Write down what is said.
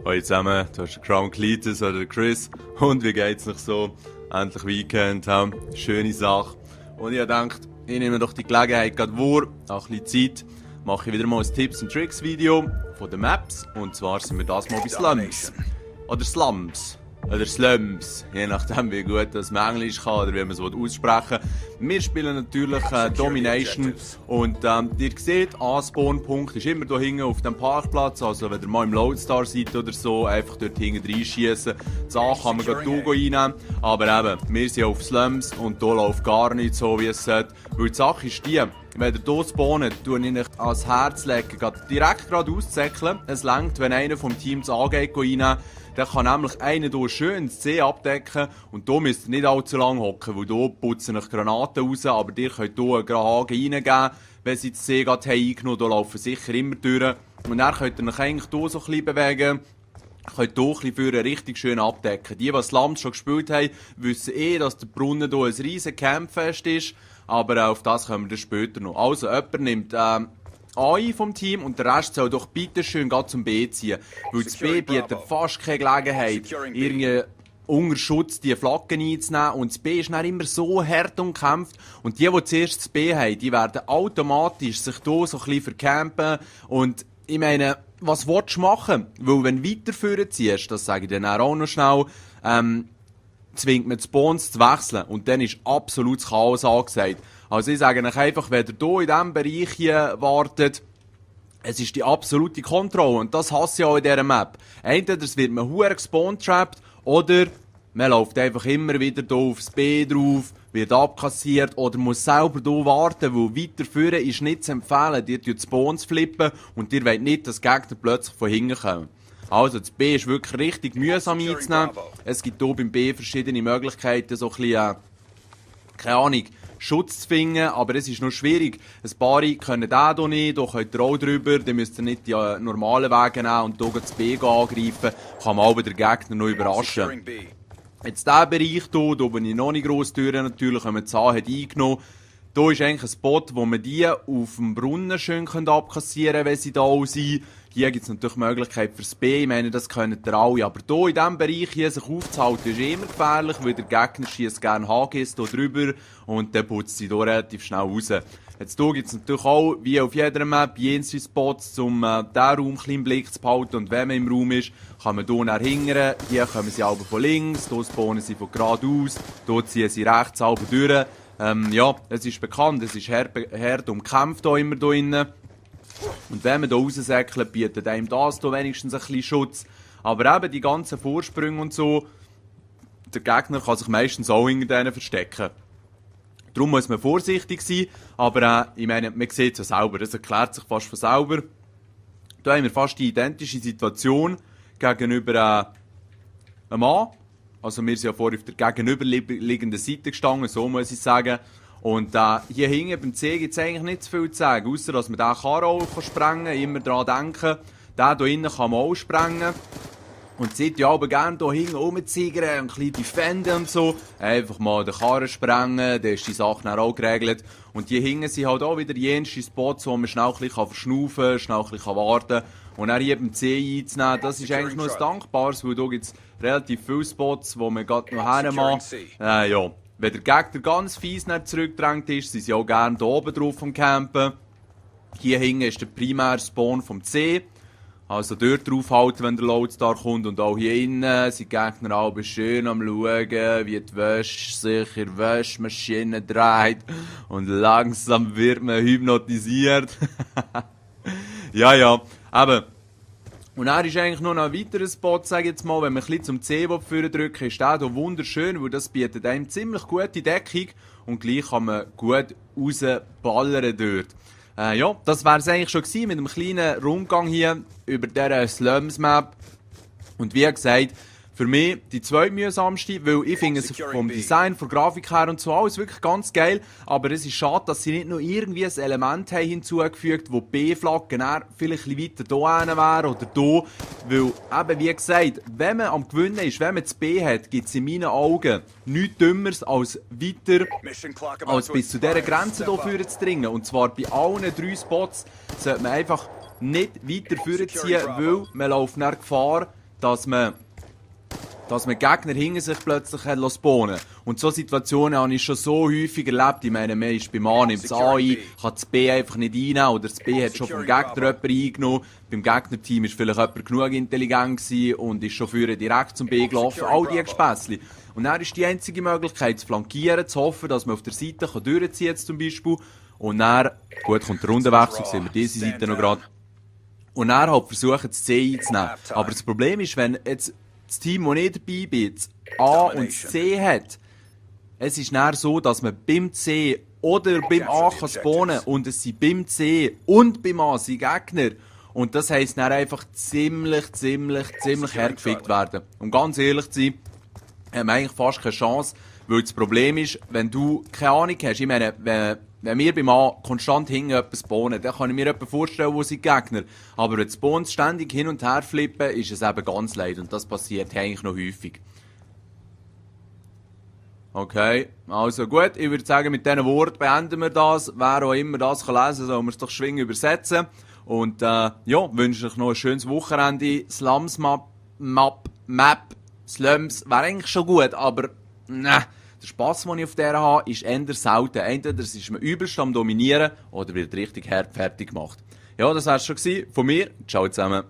Hallo zusammen, du hast den Crown Cletus oder den Chris. Und wie geht's noch so? Endlich Weekend, schöne Sache. Und ich habe gedacht, ich nehme doch die Gelegenheit gerade wahr, auch ein bisschen Zeit, mache ich wieder mal ein Tipps and Tricks Video von den Maps. Und zwar sind wir das mal bei Slums. Oder Slums. Oder Slums, je nachdem wie gut das man Englisch kann oder wie man es aussprechen will. Wir spielen natürlich Domination und ihr seht, Spawn-Punkt ist immer hier hinten auf dem Parkplatz, also wenn ihr mal im Loadstar seid oder so, einfach dort hinten reinschießen. Das A kann man gerade einnehmen, aber eben, wir sind auf Slums und hier läuft gar nicht so wie es sollte. Weil die Sache ist die, wenn ihr hier spawnt, tue ich euch ans Herz legen, direkt gerade auszäckeln. Es reicht, wenn einer vom Team das A geht reinnehmen. Dann kann nämlich einer hier schön das C abdecken und hier müsst ihr nicht allzu lange hocken, weil hier putzen euch Granaten raus, aber ihr könnt hier einen Haken reingeben, wenn sie das C gerade eingenommen haben, hier laufen sicher immer durch. Und dann könnt ihr euch eigentlich hier so ein bisschen bewegen, könnt hier ein bisschen für richtig schön abdecken. Die Slums schon gespielt haben, wissen dass der Brunnen hier ein riesen Campfest ist, aber auf das kommen wir dann später noch. Also, jemand nimmt AI vom Team und der Rest soll doch bitte schön zum B ziehen. Weil das B bietet fast keine Gelegenheit, irgendwie unter Schutz die Flaggen einzunehmen. Und das B ist dann immer so hart umkämpft. Und die zuerst das B haben, die werden automatisch sich hier so ein bisschen vercampen. Und ich meine, was willst du machen? Weil wenn du weiterführen ziehst, das sage ich dann auch noch schnell, zwingt man die Spawns zu wechseln. Und dann ist absolutes Chaos angesagt. Also ich sage euch einfach, wenn ihr hier in diesem Bereich hier wartet, es ist die absolute Kontrolle und das hasse ich auch in dieser Map. Entweder es wird man verdammt gespawn-trapped oder man läuft einfach immer wieder hier aufs B drauf, wird abkassiert oder muss selber hier warten, weil weiterführen ist nicht zu empfehlen. Ihr tut Spawns flippen und ihr wollt nicht, dass Gegner plötzlich von hinten kommen. Also das B ist wirklich richtig mühsam einzunehmen. Es gibt hier beim B verschiedene Möglichkeiten, so ein bisschen, keine Ahnung, Schutz zu finden, aber es ist noch schwierig. Ein paar können den hier nicht, hier könnt ihr auch drüber, dann müsst ihr nicht die normalen Wege nehmen und hier das B angreifen, kann man auch den Gegner noch überraschen. Jetzt dieser Bereich hier bin ich noch nicht gross durch, natürlich, wenn man die A hat eingenommen. Hier ist eigentlich ein Spot, wo man die auf dem Brunnen schön abkassieren können, wenn sie da sind. Hier gibt es natürlich die Möglichkeit fürs B, ich meine, das können ihr alle. Aber hier in diesem Bereich hier sich aufzuhalten, ist immer gefährlich, weil der Gegner schießt gerne HGs hier drüber und dann putzt sie hier relativ schnell raus. Jetzt hier gibt es natürlich auch, wie auf jeder Map, jenseits Spots, um diesen Raum im Blick zu behalten. Und wenn man im Raum ist, kann man hier nachhingern. Hier kommen sie aber von links, hier spawnen sie von geradeaus, hier ziehen sie rechts durch. Ja, es ist bekannt, es ist hart umkämpft hier immer hier innen. Und wenn man hier raussäckelt, bietet einem das hier wenigstens ein bisschen Schutz. Aber eben die ganzen Vorsprünge und so, der Gegner kann sich meistens auch hinter denen verstecken. Darum muss man vorsichtig sein, aber ich meine, man sieht es ja selber, das erklärt sich fast von selber. Da haben wir fast die identische Situation gegenüber einem Mann. Also wir sind ja vorher auf der gegenüberliegenden Seite gestanden, so muss ich sagen. Und hier hinten beim C gibt es eigentlich nicht zu viel zu sagen, außer dass man diesen Karo sprengen kann, immer daran denken. Den hier innen kann man auch sprengen. Und seid ja aber gerne hier hinten rumziehen und ein bisschen defenden und so. Einfach mal den Karren sprengen, dann ist die Sache dann auch geregelt. Und hier hinten sind halt auch wieder jenste Spots, wo man schnell ein bisschen verschnaufen kann, schnell ein bisschen warten kann. Und dann hier beim C einzunehmen, das ist eigentlich nur ein Dankbares, weil hier gibt es relativ viele Spots, wo man gerade noch hermacht. Ja. Wenn der Gegner ganz fies nicht zurückgedrängt ist, sind sie auch gerne hier oben drauf am Campen. Hier hinten ist der primäre Spawn vom C. Also dort drauf halten, wenn der Loadstar kommt. Und auch hier innen sind die Gegner alle schön am Schauen, wie die Wäsche sich in der Wäschmaschine dreht. Und langsam wird man hypnotisiert. ja, aber. Und dann ist eigentlich noch ein weiterer Spot, sage ich jetzt mal, wenn man ein bisschen zum C führen drücken, ist der hier wunderschön, weil das bietet einem ziemlich gute Deckung und gleich kann man gut rausballern dort. Ja, das wäre es eigentlich schon gewesen mit einem kleinen Rundgang hier über dieser Slums-Map. Und wie gesagt, für mich die zweitmühsamste, weil ich finde es vom Design, von der Grafik her und so alles wirklich ganz geil, aber es ist schade, dass sie nicht noch irgendwie ein Element haben hinzugefügt, wo die B-Flagge vielleicht ein bisschen weiter hier wäre oder hier, weil eben wie gesagt, wenn man am Gewinnen ist, wenn man das B hat, gibt es in meinen Augen nichts Dümmeres als weiter, als bis zu dieser Grenze hier zu dringen. Und zwar bei allen 3 Spots sollte man einfach nicht weiter vorziehen, weil man läuft nach Gefahr, dass man Gegner hinter sich plötzlich spawnen. Und so Situationen habe ich schon so häufig erlebt. Ich meine, man ist beim A, nimmt das A ein, kann das B einfach nicht einnehmen, oder das B hat schon vom Gegner jemand eingenommen. Beim Gegnerteam ist vielleicht jemand genug intelligent gewesen und ist schon früher direkt zum B gelaufen. All diese Gespässli. Und dann ist die einzige Möglichkeit, zu flankieren, zu hoffen, dass man auf der Seite durchziehen kann, zum Beispiel. Und dann, gut, kommt der Rundenwechsel, sehen wir diese Seite noch gerade. Und dann halt versuchen, das C einzunehmen. Aber das Problem ist, wenn jetzt das Team, das ich dabei bin, das A und das C hat, es ist dann so, dass man beim C oder beim A kann spawnen und es sind beim C und beim A sind Gegner. Und das heisst dann einfach ziemlich hergefickt werden. Um ganz ehrlich zu sein, haben wir eigentlich fast keine Chance, weil das Problem ist, wenn du keine Ahnung hast, ich meine, wenn wir beim A konstant hinten etwas spawnen, dann kann ich mir etwas vorstellen, wo sind Gegner. Aber wenn die Spawns ständig hin und her flippen, ist es eben ganz leid. Und das passiert eigentlich noch häufig. Okay, also gut, ich würde sagen, mit diesen Worten beenden wir das. Wer auch immer das kann lesen, soll man es doch schwingen übersetzen. Und ja, wünsche euch noch ein schönes Wochenende. Slums Map, Slums wäre eigentlich schon gut, aber ne. Der Spass, den ich auf der habe, ist eher selten. Entweder ist man übelst am Dominieren oder wird richtig hart fertig gemacht. Ja, das war es schon von mir. Ciao zusammen.